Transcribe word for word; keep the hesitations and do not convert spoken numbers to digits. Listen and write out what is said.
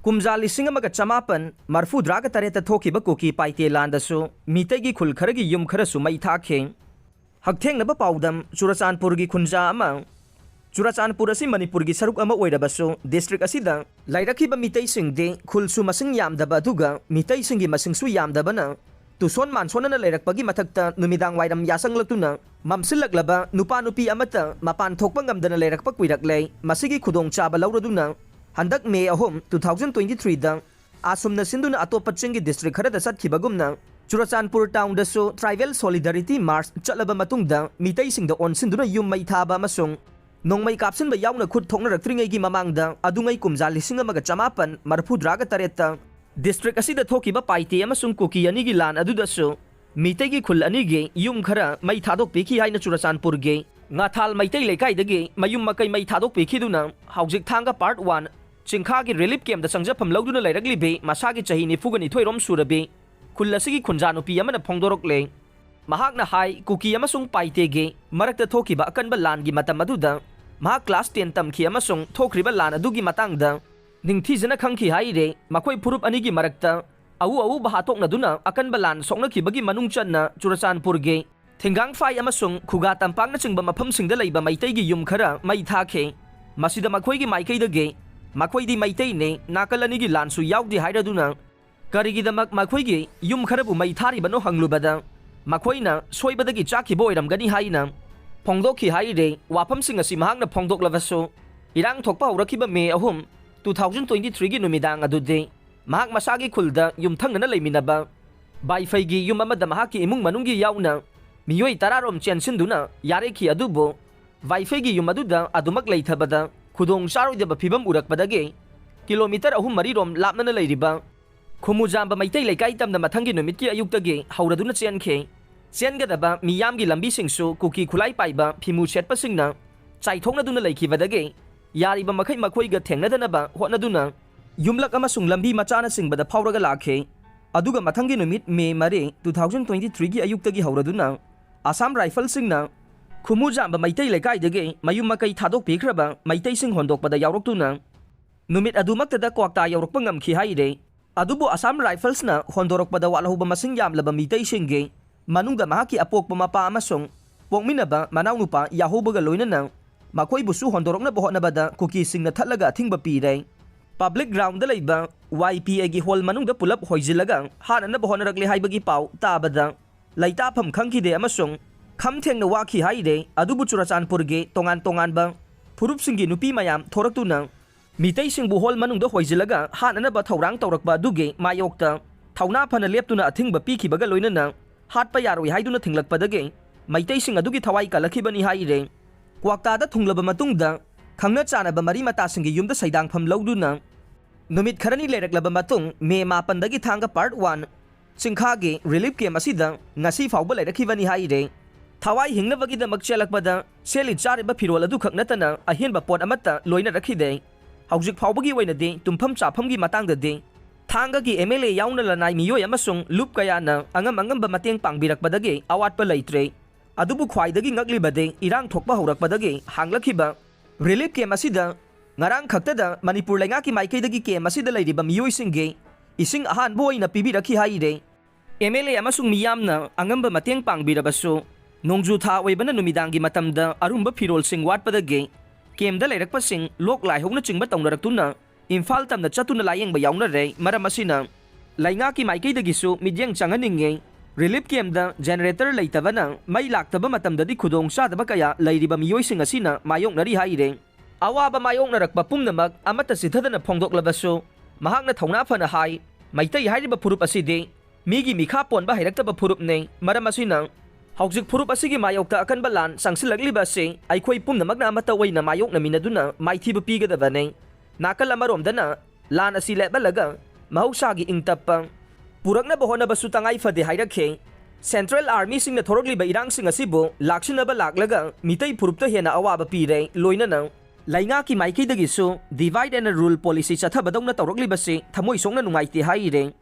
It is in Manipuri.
ꯀꯨꯝꯖꯥ ꯂꯤꯁꯤꯡ ꯑꯃꯒ ꯆꯃꯥꯄꯟ ꯃꯔꯐꯨꯇꯔꯥꯒ ꯇꯔꯦꯠꯇ ꯊꯣꯛꯈꯤꯕ ꯀꯨꯀꯤ ꯄꯥꯏꯇꯦ ꯂꯥꯟꯗꯁꯨ ꯃꯤꯇꯩꯒꯤ ꯈꯨꯜ ꯈꯔꯒꯤ ꯌꯨꯝ ꯈꯔꯁꯨ ꯃꯩ ꯊꯥꯈꯤ꯫ ꯍꯛꯊꯦꯡꯅꯕ ꯄꯥꯎꯗꯝ, ꯆꯨꯔꯆꯥꯟꯄꯨꯔꯒꯤ ꯈꯨꯟꯖꯥ ꯑꯃ꯫ ꯆꯨꯔꯆꯥꯟꯄꯨꯔ ꯑꯁꯤ ꯃꯅꯤꯄꯨꯔꯒꯤ ꯁꯔꯨꯛ ꯑꯃ ꯑꯣꯏꯔꯕꯁꯨ, ꯗꯤꯁꯇ꯭ꯔꯤꯛ ꯑꯁꯤꯗ ꯂꯩꯔꯛꯈꯤꯕ ꯃꯤꯇꯩꯁꯤꯡꯗꯤ ꯈꯨꯜꯁꯨ ꯃꯁꯤꯡ ꯌꯥꯝꯗꯕ ꯑꯗꯨꯒ ꯃꯤꯇꯩꯁꯤꯡꯒꯤ ꯃꯁꯤꯡꯁꯨ ꯌꯥꯝꯗꯕꯅ, ꯇꯨꯁꯣꯟ ꯃꯥꯟꯁꯣꯟꯅꯅ ꯂꯩꯔꯛꯄꯒꯤ ꯃꯊꯛꯇ ꯅꯨꯃꯤꯗꯥꯡ ꯋꯥꯏꯔꯝ ꯌꯥꯆꯪꯂꯛꯇꯨꯅ ꯃꯝꯁꯤꯜꯂꯛꯂꯕ ꯅꯨꯄꯥ ꯅꯨꯄꯤ ꯑꯃꯠꯇ ꯃꯄꯥꯟ ꯊꯣꯛꯄ ꯉꯝꯗꯅ ꯂꯩꯔꯛꯄ ꯀꯨꯏꯔꯛꯂꯦ꯫ ꯃꯁꯤꯒꯤ ꯈꯨꯗꯣꯡꯆꯥꯕ ꯂꯧꯔꯗꯨꯅ ꯍꯟꯗꯛ ꯃꯦ ꯑꯍꯨꯝ, two thousand twenty-threeꯗ ꯑꯁꯨꯝꯅ ꯁꯤꯟꯗꯨꯅ ꯑꯇꯣꯞꯄ ꯆꯤꯡꯒꯤ ꯗꯤꯁꯇ꯭ꯔꯤꯛ ꯈꯔꯗ ꯆꯠꯈꯤꯕꯒꯨꯝꯅ ꯆꯨꯔꯆꯥꯟꯄꯨꯔ ꯇꯥꯎꯟꯗꯁꯨ Tribal Solidarity March ꯆꯠꯂꯕ ꯃꯇꯨꯡꯗ ꯃꯤꯇꯩꯁꯤꯡꯗ ꯑꯣꯟꯁꯤꯟꯗꯨꯅ ꯌꯨꯝ ꯃꯩ ꯊꯥꯕ ꯑꯃꯁꯨꯡ ꯅꯣꯡꯃꯩ ꯀꯥꯞꯁꯤꯟꯕ ꯌꯥꯎꯅ ꯈꯨꯠ ꯊꯣꯛꯅꯔꯛꯇ꯭ꯔꯤꯉꯩꯒꯤ ꯃꯃꯥꯡꯗ ꯑꯗꯨꯉꯩ ꯀꯨꯝꯖꯥ ꯂꯤꯁꯤꯡ ꯑꯃꯒ ꯆꯃꯥꯄꯟ ꯃꯔꯐꯨꯇꯔꯥꯒ ꯇꯔꯦꯠꯇ ꯗꯤꯁꯇ꯭ꯔꯤꯛ ꯑꯁꯤꯗ ꯊꯣꯛꯈꯤꯕ ꯄꯥꯏꯇꯦ ꯑꯃꯁꯨꯡ ꯀꯨꯀꯤ ꯑꯅꯤꯒꯤ ꯂꯥꯟ ꯑꯗꯨꯗꯁꯨ ꯃꯤꯇꯩꯒꯤ ꯈꯨꯜ ꯑꯅꯤꯒꯤ ꯌꯨꯝ ꯈꯔ ꯃꯩ ꯊꯥꯗꯣꯛꯄꯤꯈꯤ ꯍꯥꯏꯅ ꯆꯨꯔꯆꯥꯟꯄꯨꯔꯒꯤ ꯉꯥꯊꯥꯜ ꯃꯩꯇꯩ ꯂꯩꯀꯥꯏꯗꯒꯤ ꯃꯌꯨꯝ ꯃꯀꯩ ꯃꯩ ꯊꯥꯗꯣꯛꯄꯤꯈꯤꯗꯨꯅ ꯍꯧꯖꯤꯛ ꯊꯥꯡꯒ ꯄꯥꯔꯠ ꯋꯥꯟ ꯆꯤꯡꯈꯥꯒꯤ ꯔꯤꯂꯤꯐ ꯀꯦꯝꯗ ꯆꯪꯖꯐꯝ ꯂꯧꯗꯨꯅ ꯂꯩꯔꯛꯂꯤꯕꯤ ꯃꯁꯥꯒꯤ ꯆꯍꯤ ꯅꯤꯐꯨꯒ ꯅꯤꯊꯣꯏꯔꯣꯝ ꯁꯨꯔꯕꯤ ꯈꯨꯜ ꯑꯁꯤꯒꯤ ꯈꯨꯟꯖꯥ ꯅꯨꯄꯤ ꯑꯃꯅ ꯐꯣꯡꯗꯣꯔꯛꯂꯦ꯫ ꯃꯍꯥꯛꯅ ꯍꯥꯏ, ꯀꯨꯀꯤ ꯑꯃꯁꯨꯡ ꯄꯥꯏꯇꯦꯒꯤ ꯃꯔꯛꯇ ꯊꯣꯛꯈꯤꯕ ꯑꯀꯟꯕ ꯂꯥꯟꯒꯤ ꯃꯇꯝ ꯑꯗꯨꯗ ꯃꯍꯥꯛ ꯀ꯭ꯂꯥꯁ ꯇꯦꯟ ꯇꯝꯈꯤ ꯑꯃꯁꯨꯡ ꯊꯣꯛꯈ꯭ꯔꯤꯕ ꯂꯥꯟ ꯑꯗꯨꯒꯤ ꯃꯇꯥꯡꯗ ꯅꯤꯡꯊꯤꯖꯅ ꯈꯪꯈꯤ ꯍꯥꯏꯔꯦ꯫ ꯃꯈꯣꯏ ꯐꯨꯔꯨꯞ ꯑꯅꯤꯒꯤ ꯃꯔꯛꯇ ꯑꯎ ꯑꯎꯕ ꯍꯥꯠꯇꯣꯛꯅꯗꯨꯅ ꯑꯀꯟꯕ ꯂꯥꯟ ꯁꯣꯛꯅꯈꯤꯕꯒꯤ ꯃꯅꯨꯡ ꯆꯟꯅ ꯆꯨꯔꯆꯥꯟꯄꯨꯔꯒꯤ ꯊꯤꯡꯒꯥꯡꯐꯥꯏ ꯑꯃꯁꯨꯡ ꯈꯨꯒꯥ ꯇꯝꯄꯥꯛꯅꯆꯤꯡꯕ ꯃꯐꯝꯁꯤꯡꯗ ꯂꯩꯕ ꯃꯩꯇꯩꯒꯤ ꯌꯨꯝ ꯈꯔ ꯃꯩ ꯊꯥꯈꯤ꯫ ꯃꯁꯤꯗ ꯃꯈꯣꯏꯒꯤ ꯃꯥꯏꯀꯩꯗꯒꯤ ꯃꯈꯣꯏꯗꯤ ꯃꯩꯇꯩꯅꯤ, ꯅꯥꯀꯜ ꯑꯅꯤꯒꯤ ꯂꯥꯟꯁꯨ ꯌꯥꯎꯗꯦ ꯍꯥꯏꯔꯗꯨꯅ ꯀꯔꯤꯒꯤꯗꯃꯛ ꯃꯈꯣꯏꯒꯤ ꯌꯨꯝ ꯈꯔꯕꯨ ꯃꯩ ꯊꯥꯔꯤꯕꯅꯣ ꯍꯪꯂꯨꯕꯗ ꯃꯈꯣꯏꯅ ꯁꯣꯏꯕꯗꯒꯤ ꯆꯥꯛꯈꯤꯕ ꯑꯣꯏꯔꯝꯒꯅꯤ ꯍꯥꯏꯅ ꯐꯣꯡꯗꯣꯛꯈꯤ ꯍꯥꯏꯔꯦ꯫ ꯋꯥꯐꯝꯁꯤꯡ ꯑꯁꯤ ꯃꯍꯥꯛꯅ ꯐꯣꯡꯗꯣꯛꯂꯕꯁꯨ ꯏꯔꯥꯡ ꯊꯣꯛꯄ ꯍꯧꯔꯛꯈꯤꯕ ꯃꯦ ꯑꯍꯨꯝ, two thousand twenty-threeꯒꯤ ꯅꯨꯃꯤꯗꯥꯡ ꯑꯗꯨꯗꯤ ꯃꯍꯥꯛ ꯃꯁꯥꯒꯤ ꯈꯨꯜꯗ ꯌꯨꯝꯊꯪꯅꯅ ꯂꯩꯃꯤꯟꯅꯕ ꯕꯥꯏꯐꯩꯒꯤ ꯌꯨꯝ ꯑꯃꯗ ꯃꯍꯥꯛꯀꯤ ꯏꯃꯨꯡ ꯃꯅꯨꯡꯒꯤ ꯌꯥꯎꯅ ꯃꯤꯑꯣꯏ ꯇꯔꯥꯔꯣꯝ ꯆꯦꯟꯁꯤꯟꯗꯨꯅ ꯌꯥꯔꯦꯛꯈꯤ꯫ ꯑꯗꯨꯕꯨ ꯕꯥꯏꯐꯩꯒꯤ ꯌꯨꯝ ꯑꯗꯨꯗ ꯑꯗꯨꯃꯛ ꯂꯩꯊꯕꯗ ꯈꯨꯗꯣꯡ ꯆꯥꯔꯣꯏꯗꯕ ꯐꯤꯕꯝ ꯎꯔꯛꯄꯗꯒꯤ ꯀꯤꯂꯣꯃꯤꯇꯔ ꯑꯍꯨꯝ ꯃꯔꯤꯔꯣꯝ ꯂꯥꯞꯅꯅ ꯂꯩꯔꯤꯕ ꯈꯨꯃꯨꯖꯥꯝꯕ ꯃꯩꯇꯩ ꯂꯩꯀꯥꯏ ꯇꯝꯅ ꯃꯊꯪꯒꯤ ꯅꯨꯃꯤꯠꯀꯤ ꯑꯌꯨꯛꯇꯒꯤ ꯍꯧꯔꯗꯨꯅ ꯆꯦꯟꯈꯤ꯫ ꯆꯦꯟꯒꯗꯕ ꯃꯤꯌꯥꯝꯒꯤ ꯂꯝꯕꯤꯁꯤꯡꯁꯨ ꯀꯨꯀꯤ ꯈꯨꯠꯂꯥꯏ ꯄꯥꯏꯕ ꯐꯤꯃꯨ ꯁꯦꯠꯄꯁꯤꯡꯅ ꯆꯥꯏꯊꯣꯛꯅꯗꯨꯅ ꯂꯩꯈꯤꯕꯗꯒꯤ ꯌꯥꯔꯤꯕ ꯃꯈꯩ ꯃꯈꯣꯏꯒ ꯊꯦꯡꯅꯗꯅꯕ ꯍꯣꯠꯅꯗꯨꯅ ꯌꯨꯝꯂꯛ ꯑꯃꯁꯨꯡ ꯂꯝꯕꯤ ꯃꯆꯥꯅꯆꯤꯡꯕꯗ ꯐꯥꯎꯔꯒ ꯂꯥꯛꯈꯤ꯫ ꯑꯗꯨꯒ ꯃꯊꯪꯒꯤ ꯅꯨꯃꯤꯠ ꯃꯦ ꯃꯔꯤ, two thousand twenty-threeꯒꯤ ꯑꯌꯨꯛꯇꯒꯤ ꯍꯧꯔꯗꯨꯅ ꯑꯁꯥꯝ ꯔꯥꯏꯐꯜꯁꯤꯡꯅ ꯈꯨꯃꯨꯖꯥꯝꯕ ꯃꯩꯇꯩ ꯂꯩꯀꯥꯏꯗꯒꯤ ꯃꯌꯨꯝ ꯃꯀꯩ ꯊꯥꯗꯣꯛꯄꯤꯈ꯭ꯔꯕ ꯃꯩꯇꯩꯁꯤꯡ ꯍꯣꯟꯗꯣꯛꯄꯗ ꯌꯥꯎꯔꯛꯇꯨꯅ ꯅꯨꯃꯤꯠ ꯑꯗꯨꯃꯛꯇꯗ ꯀ꯭ꯋꯥꯛꯇꯥ ꯌꯧꯔꯛꯄ ꯉꯝꯈꯤ ꯍꯥꯏꯔꯦ꯫ ꯑꯗꯨꯕꯨ ꯑꯁꯥꯝ ꯔꯥꯏꯐꯜꯁꯅ ꯍꯣꯟꯗꯣꯔꯛꯄꯗ ꯋꯥꯠꯍꯧꯕ ꯃꯁꯤꯡ ꯌꯥꯝꯂꯕ ꯃꯤꯇꯩꯁꯤꯡꯒꯤ ꯃꯅꯨꯡꯗ ꯃꯍꯥꯛꯀꯤ ꯑꯄꯣꯛꯄ ꯃꯄꯥ ꯑꯃꯁꯨꯡ ꯄꯣꯛꯃꯤꯟꯅꯕ ꯃꯅꯥꯎꯅꯨꯄꯥ ꯌꯥꯍꯧꯕꯒ ꯂꯣꯏꯅꯅ ꯃꯈꯣꯏꯕꯨꯁꯨ ꯍꯣꯟꯗꯣꯔꯛꯅꯕ ꯍꯣꯠꯅꯕꯗ ꯀꯨꯀꯤꯁꯤꯡꯅ ꯊꯠꯂꯒ ꯑꯊꯤꯡꯕ ꯄꯤꯔꯦ꯫ ꯄꯕ꯭ꯂꯤꯛ ꯒ꯭ꯔꯥꯎꯟꯗ ꯂꯩꯕ ꯋꯥꯏ ꯄꯤ ꯑꯦꯒꯤ ꯍꯣꯜ ꯃꯅꯨꯡꯗ ꯄꯨꯂꯞ ꯍꯣꯏꯖꯤꯜꯂꯒ ꯍꯥꯠꯅꯅꯕ ꯍꯣꯠꯅꯔꯛꯂꯦ ꯍꯥꯏꯕꯒꯤ ꯄꯥꯎ ꯇꯥꯕꯗ ꯂꯩꯇꯥꯐꯝ ꯈꯪꯈꯤꯗꯦ ꯑꯃꯁꯨꯡ ꯈꯝ ꯊꯦꯡꯅ ꯋꯥꯈꯤ ꯍꯥꯏꯔꯦ꯫ ꯑꯗꯨꯕꯨ ꯆꯨꯔꯆꯥꯟꯄꯨꯔꯒꯤ ꯇꯣꯉꯥꯟ ꯇꯣꯉꯥꯟꯕ ꯐꯨꯔꯨꯞꯁꯤꯡꯒꯤ ꯅꯨꯄꯤ ꯃꯌꯥꯝ ꯊꯣꯔꯛꯇꯨꯅ ꯃꯤꯇꯩꯁꯤꯡꯕꯨ ꯍꯣꯜ ꯃꯅꯨꯡꯗ ꯍꯣꯏꯖꯤꯜꯂꯒ ꯍꯥꯠꯅꯅꯕ ꯊꯧꯔꯥꯡ ꯇꯧꯔꯛꯄ ꯑꯗꯨꯒꯤ ꯃꯥꯌꯣꯛꯇ ꯊꯧꯅꯥ ꯐꯅ ꯂꯦꯞꯇꯨꯅ ꯑꯊꯤꯡꯕ ꯄꯤꯈꯤꯕꯒ ꯂꯣꯏꯅꯅ ꯍꯥꯠꯄ ꯌꯥꯔꯣꯏ ꯍꯥꯏꯗꯨꯅ ꯊꯤꯡꯂꯛꯄꯗꯒꯤ ꯃꯩꯇꯩꯁꯤꯡ ꯑꯗꯨꯒꯤ ꯊꯋꯥꯏ ꯀꯜꯂꯛꯈꯤꯕꯅꯤ ꯍꯥꯏꯔꯦ꯫ ꯀ꯭ꯋꯥꯛꯇꯥꯗ ꯊꯨꯡꯂꯕ ꯃꯇꯨꯡꯗ ꯈꯪꯅ ꯆꯥꯟꯅꯕ ꯃꯔꯤ ꯃꯇꯥꯁꯤꯡꯒꯤ ꯌꯨꯝꯗ ꯁꯩꯗꯥꯡꯐꯝ ꯂꯧꯗꯨꯅ ꯅꯨꯃꯤꯠ ꯈꯔꯅꯤ ꯂꯩꯔꯛꯂꯕ ꯃꯇꯨꯡ ꯃꯦ ꯃꯥꯄꯟꯗꯒꯤ ꯊꯥꯡꯒ ꯄꯥꯔꯠ ꯋꯥꯟ ꯆꯤꯡꯈꯥꯒꯤ ꯔꯤꯂꯤꯐ ꯀꯦꯝ ꯑꯁꯤꯗ ꯉꯁꯤ ꯐꯥꯎꯕ ꯂꯩꯔꯛꯈꯤꯕꯅꯤ ꯍꯥꯏꯔꯦ꯫ ꯊꯋꯥꯏ ꯍꯤꯡꯅꯕꯒꯤꯗꯃꯛ ꯆꯦꯜꯂꯛꯄꯗ ꯁꯦꯠꯂꯤ ꯆꯥꯔꯤꯕ ꯐꯤꯔꯣꯜ ꯑꯗꯨꯈꯛ ꯅꯠꯇꯅ ꯑꯍꯦꯟꯕ ꯄꯣꯠ ꯑꯃꯠꯇ ꯂꯣꯏꯅꯔꯛꯈꯤꯗꯦ꯫ ꯍꯧꯖꯤꯛ ꯐꯥꯎꯕꯒꯤ ꯑꯣꯏꯅꯗꯤ ꯇꯨꯝꯐꯝ ꯆꯥꯐꯝꯒꯤ ꯃꯇꯥꯡꯗꯗꯤ ꯊꯥꯡꯒꯒꯤ ꯑꯦꯝ ꯑꯦꯜ ꯑꯦ ꯌꯥꯎꯅ ꯂꯅꯥꯏ ꯃꯤꯑꯣꯏ ꯑꯃꯁꯨꯡ ꯂꯨꯞ ꯀꯌꯥꯅ ꯑꯉꯝ ꯑꯉꯝꯕ ꯃꯇꯦꯡ ꯄꯥꯡꯕꯤꯔꯛꯄꯗꯒꯤ ꯑꯋꯥꯠꯄ ꯂꯩꯇ꯭ꯔꯦ꯫ ꯑꯗꯨꯕꯨ ꯈ꯭ꯋꯥꯏꯗꯒꯤ ꯉꯛꯂꯤꯕꯗꯤ ꯏꯔꯥꯡ ꯊꯣꯛꯄ ꯍꯧꯔꯛꯄꯗꯒꯤ ꯍꯥꯡꯂꯛꯈꯤꯕ ꯔꯤꯂꯤꯐ ꯀꯦꯝ ꯑꯁꯤꯗ ꯉꯔꯥꯡ ꯈꯛꯇꯗ ꯃꯅꯤꯄꯨꯔ ꯂꯩꯉꯥꯛꯀꯤ ꯃꯥꯏꯀꯩꯗꯒꯤ ꯀꯦꯝ ꯑꯁꯤꯗ ꯂꯩꯔꯤꯕ ꯃꯤꯑꯣꯏꯁꯤꯡꯒꯤ ꯏꯁꯤꯡ ꯑꯍꯥꯟꯕ ꯑꯣꯏꯅ ꯄꯤꯕꯤꯔꯛꯈꯤ ꯍꯥꯏꯔꯦ꯫ ꯑꯦꯝ ꯑꯦꯜ ꯑꯦ ꯑꯃꯁꯨꯡ ꯃꯤꯌꯥꯝꯅ ꯑꯉꯝꯕ ꯃꯇꯦꯡ ꯄꯥꯡꯕꯤꯔꯕꯁꯨ, ꯅꯣꯡꯖꯨ ꯊꯥ ꯑꯣꯏꯕꯅ ꯅꯨꯃꯤꯗꯥꯡꯒꯤ ꯃꯇꯝꯗ ꯑꯔꯨꯝꯕ ꯐꯤꯔꯣꯜꯁꯤꯡ ꯋꯥꯠꯄꯗꯒꯤ ꯀꯦꯝꯗ ꯂꯩꯔꯛꯄꯁꯤꯡ ꯂꯣꯛ ꯂꯥꯏꯍꯧꯅꯆꯤꯡꯕ ꯇꯧꯅꯔꯛꯇꯨꯅ ꯏꯝꯐꯥꯜ ꯇꯝꯅ ꯆꯠꯇꯨꯅ ꯂꯥꯌꯦꯡꯕ ꯌꯥꯎꯅꯔꯦ꯫ ꯃꯔꯝ ꯑꯁꯤꯅ ꯂꯩꯉꯥꯛꯀꯤ ꯃꯥꯏꯀꯩꯗꯒꯤꯁꯨ ꯃꯤꯠꯌꯦꯡ ꯆꯪꯍꯟꯅꯤꯡꯉꯤ꯫ ꯔꯤꯂꯤꯐ ꯀꯦꯝꯗ ꯖꯦꯅꯦꯔꯦꯇꯔ ꯂꯩꯇꯕꯅ ꯃꯩ ꯂꯥꯛꯇꯕ ꯃꯇꯝꯗꯗꯤ ꯈꯨꯗꯣꯡꯆꯥꯗꯕ ꯀꯌꯥ ꯂꯩꯔꯤꯕ ꯃꯤꯑꯣꯏꯁꯤꯡ ꯑꯁꯤꯅ ꯃꯥꯌꯣꯛꯅꯔꯤ ꯍꯥꯏꯔꯦ꯫ ꯑꯋꯥꯕ ꯃꯥꯌꯣꯛꯅꯔꯛꯄ ꯄꯨꯝꯅꯃꯛ ꯑꯃꯠꯇ ꯆꯤꯊꯗꯅ ꯐꯣꯡꯗꯣꯛꯂꯕꯁꯨ, ꯃꯍꯥꯛꯅ ꯊꯧꯅꯥ ꯐꯅ ꯍꯥꯏ, ꯃꯩꯇꯩ ꯍꯥꯏꯔꯤꯕ ꯐꯨꯔꯨꯞ ꯑꯁꯤꯗꯤ ꯃꯤꯒꯤ ꯃꯤꯈꯥ ꯄꯣꯟꯕ ꯍꯩꯔꯛꯇꯕ ꯐꯨꯔꯨꯞꯅꯤ꯫ ꯃꯔꯝ ꯑꯁꯤꯅ ꯍꯧꯖꯤꯛ ꯐꯨꯔꯨꯞ ꯑꯁꯤꯒꯤ ꯃꯥꯌꯣꯛꯇ ꯑꯀꯟꯕ ꯂꯥꯟ ꯆꯪꯁꯤꯜꯂꯛꯂꯤꯕ ꯑꯁꯤ ꯑꯩꯈꯣꯏ ꯄꯨꯝꯅꯃꯛꯅ ꯑꯃꯠꯇ ꯑꯣꯏꯅ ꯃꯥꯌꯣꯛꯅꯃꯤꯟꯅꯗꯨꯅ ꯃꯥꯏꯊꯤꯕ ꯄꯤꯒꯗꯕꯅꯤ꯫ ꯅꯥꯀꯜ ꯑꯃꯔꯣꯝꯗꯅ ꯂꯥꯟ ꯑꯁꯤ ꯂꯦꯞꯍꯜꯂꯒ ꯃꯍꯧꯁꯥꯒꯤ ꯏꯪ ꯇꯞꯄ ꯄꯨꯔꯛꯅꯕ ꯍꯣꯠꯅꯕꯁꯨ ꯇꯉꯥꯏ ꯐꯗꯦ ꯍꯥꯏꯔꯛꯈꯤ꯫ ꯁꯦꯟꯇ꯭ꯔꯦꯜ ꯑꯥꯔꯃꯤꯁꯤꯡꯅ ꯊꯣꯔꯛꯂꯤꯕ ꯏꯔꯥꯡꯁꯤꯡ ꯑꯁꯤꯕꯨ ꯂꯥꯛꯁꯤꯟꯅꯕ ꯂꯥꯛꯂꯒ ꯃꯤꯇꯩ ꯐꯨꯔꯨꯞꯇ ꯍꯦꯟꯅ ꯑꯋꯥꯕ ꯄꯤꯔꯦ꯫ ꯂꯣꯏꯅꯅ ꯂꯩꯉꯥꯛꯀꯤ ꯃꯥꯏꯀꯩꯗꯒꯤꯁꯨ divide and rule policy ꯆꯠꯊꯕꯗꯧꯅ ꯇꯧꯔꯛꯂꯤꯕꯁꯤ ꯊꯃꯣꯏ ꯁꯣꯛꯅ ꯅꯨꯡꯉꯥꯏꯇꯦ ꯍꯥꯏꯔꯦ꯫